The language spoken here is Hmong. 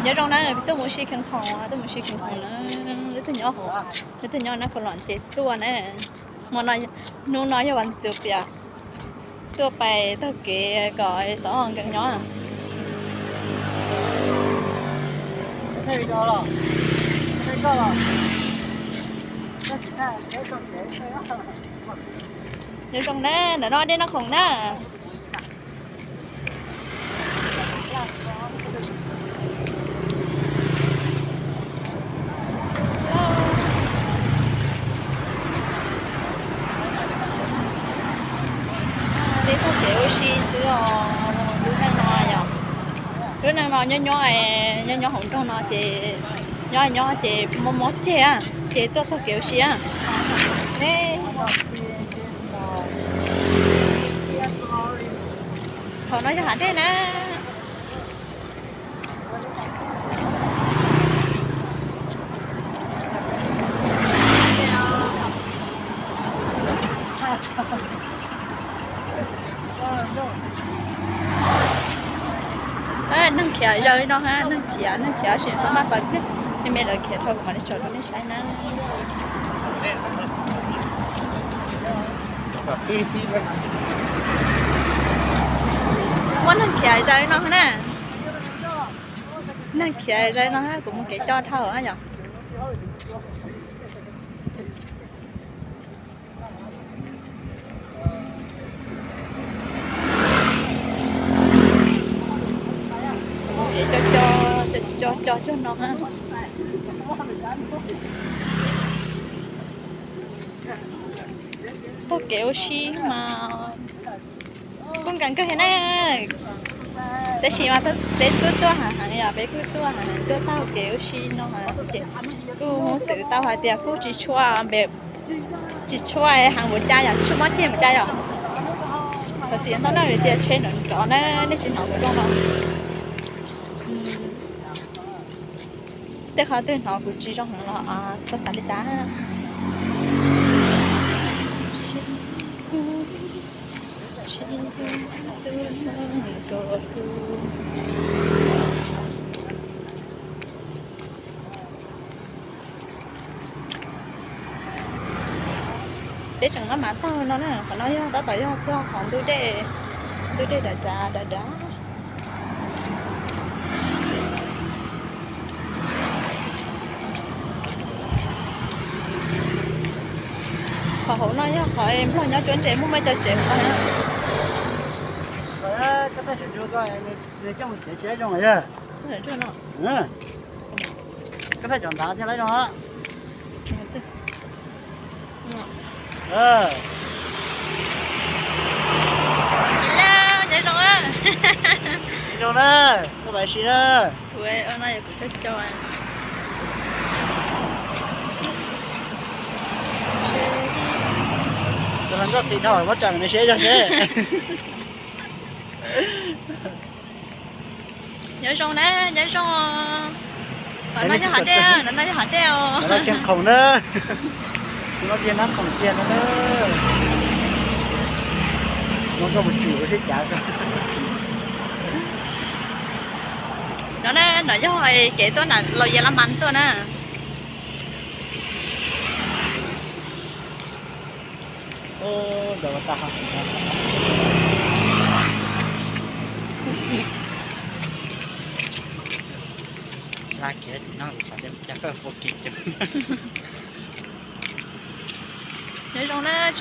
Nyob zoo na, tuaj mus ua si Kheev Khoom, tuaj mus ua si Kheev Khoom na. Lub twg nyob hauv, lub twg nyob na, Kheev Khoom ces tuaj na. Hmo no, hnub no yog vas xuv pias, tuaj pais taug kev kom xov nkees nyob. Nyob zoo na, ntawm no dej noj khoom na. Peb taug kev ua si xwb os, lub neej no yom. Lub neej no nyob nyob, nyob nyob hauv nroog no ces nyob nyob ces mob mob ceg, ces tuaj taug kev ua si. Thaum no yog hav dej na. Neeg khiav zaws li no ha, neeg khiav, neeg khiav sim qhov maj qhov twg, me me lawv khiav dhau kuv mam li tso rau nej saib na. Muaj neeg khiav zaws li no na. Neeg khiav zaws li no, kuv mus kev coj dhau yom. Kev coj coj coj coj no. Taug kev ua si mas kuj nkees kawg thiab na. Tab sis mas peb kuj tuaj heev heev yom, peb kuj tuaj heev heev, tuaj taug kev ua si no ces kuj hnov xwm tau hais tias kuj tsis tshua, tsis tshua heev npaum cas yom, tsis tshua mob ceg npaum cas yom. Thov txim ntau na vim tias tsheb nrov nrov na, nej tsis hnov kuv zoo los. Tej qhov twg hnov kuv tsis zoo heev los txhob xav li cas. Peb tseem maj mam taug no na, qhov no yog tab tom yog txog qhov ntug dej, ntug dej dav dav dav dav. Qhov hauv no yog qhov Nplog nyob cuab ntses, muaj muaj cov tsev hauv no na. Koj thaij saum nruag ko, nws coj mus txiav tsis zoo yog. Koj thaij cov ntawd thiaj laib zoo. Nyob zoo na, koj pais si na. Kuv no kuv coj coj. Tus hluas nkauj qis dhau, muab tso me me seb zog seb. Nyob zoo na, nyob zoo. Qhov no yog hav dej, qhov no yog hav dej os. Qhov no Kheev Khoom na. Qhov no tiag Nab Khoom tiag no na. Muab koj mus tsum seb cav koj. No na, no yog kev tuaj nram Laus Yas Laj Mas tuaj na. Hla kiag tim no xav tias cas koj fuab kiag coob. Nyob zoo na.